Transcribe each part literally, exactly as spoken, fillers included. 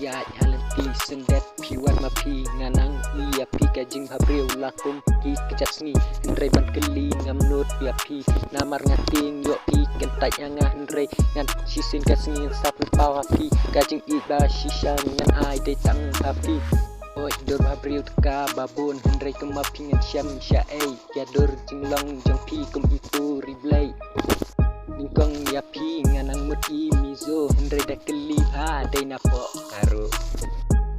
Ïa ha lynti syndet phi wan ma phi, nga nang ïa phi ka jingbhabriew la kum ki kjat sngi. Hynrei ban kylli ngam nud ïa phi, namar nga tieng ïoh phi kyntait ïa nga. Hynrei ngan shisien ka sngi ngan sa pynpaw ha phi ka jingïeit ba shisha ngan ai dei tang ha phi. Oi dur bhabriew te ka babun, hynrei kum ma phi ngan shem shaei. Ïa dur jinglong jong phi kum i tu riblei. Nyngkong ïa phi nga nang mut i Mizo, hynrei da kylli bha dei na poh Garo.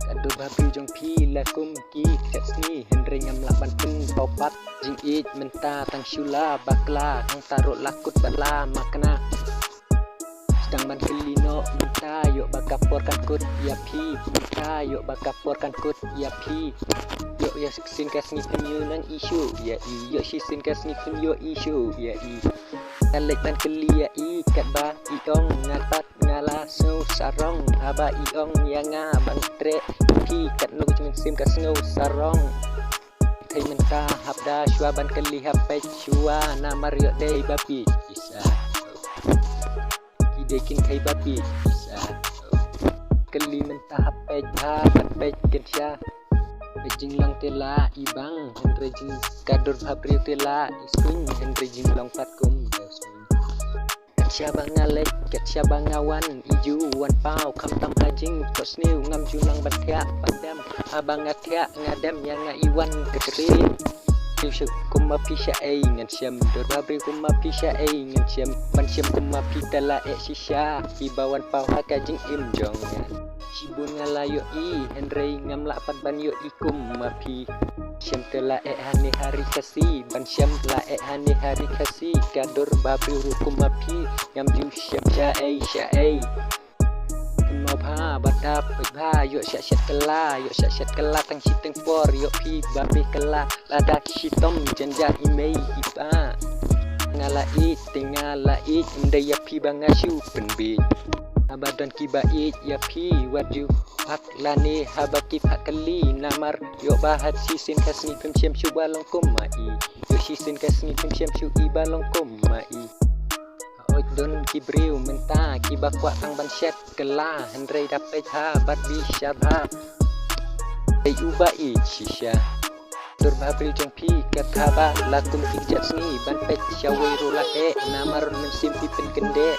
Ka dur bhabriew jong phi la kum ki kjat sngi, hynrei ngam lah ban pynpaw pat. Jingïeit mynta tang shu la bakla, hangta ruh la kut bad la makna. Sdang ban kylli noh mynta, ïoh ba ka por kan kut ïa phi, mynta ïoh ba ka por kan kut ïa phi. Ïoh ïa shisien ka sngi phim ïoh nang i shuh ïa i, ïoh shisien ka sngi phim ïoh i shuh ïa i. Nga leit ban kylli ïa i katba i ong, nga pat nga la sngew sarong haba i ong ïa nga ban treh phi, katno ka jingmynsiem ka sngew sarong. Thei mynta hap da shuwa ban kylli ha peit shuwa, namar ïoh dei ba phi shisha. Ki dei kin thei ba phi shisha. Kylli mynta ha peit bha bad peit kynsha. Peit jinglong te la i bang, hynrei jing ka dur bhabriew te la i swing, hynrei jinglong pat kum da swing. Kat shaba nga leit, kat shaba nga wan, i ju wan paw, khamtam ha jingphohsniew, ngam ju nang ban thiah ban dem. Haba nga thiah nga dem, ïa nga i wan ka tre. Shu shu kum ma phi shaei ngan shem, dur bhabriew kum ma phi shaei ngan shem. Ban shem kum ma phi te la eh shisha, phi ba wan paw ha ka jingim jong nga. Shibun nga la ïohi, hynrei ngam lah pat ban ïohi kum ma phi. Shem te la eh hane ha ri Khasi, ban shem la eh hane ha ri Khasi. Ka dur bhabriew ruh kum ma phi, ngam ju shem shaei shaei. Kynmaw bha ba dap bha, ïoh shah shet kylla, ïoh shah shet kylla tang shi teng por, ïoh phi ba phi kylla. Lada ki shitom jynjar i mei i pa. Nga la ïeit te nga la ïeit, ym dei ïa phi ba nga shu pynbieit. Haba don kiba ïeit ïa phi wat ju phah lane haba ki phah kylli, namar ïoh ba ha shisien ka sngi phim shem shuh ba long kum ma i. Ïoh shisien ka sngi phim shem shuh i ba long kum ma i. Hooid don ki briew mynta kiba kwah tang ban shet kylla, hynrei da peit ha bad bishar bha. Peit uba ïeit shisha. Dur bhabriew jong phi ka thaba la kum ki kjat sngi, ban peit shawei ruh la eh, namar mynsiem phi pynkyndeh.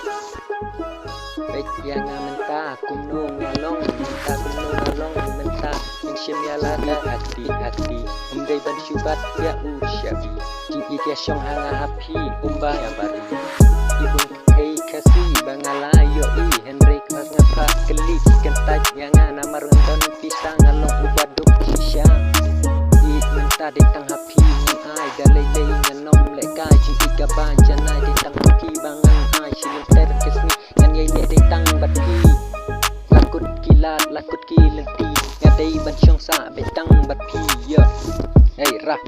Peit ïa nga mynta kumno nga long, mynta kumno nga long mynta. Mynsiem ïa lade ha kti ha kti, ym dei ban shu bat ïa u shabi. Jingïeit ïa shong ha nga ha phi kumba ïa bari. I bun Hei Khasi ba nga la ïohi, hynrei ka nga phah kylli ki kyntait ïa nga, namar ngan don pisa nga long uba duk shisha. Ïeit mynta dei tang ha phi ngan ai, da lei lei ngan ym leh kai, jingïeit kaba janai dei tang ha phi ba ngan ai. Shi lynter ka sngi ngan ïai leh dei tang bad phi. La kut ki lad la kut ki lynti, nga dei ban shong sah beit tang bad phi, ïa. Hei rah.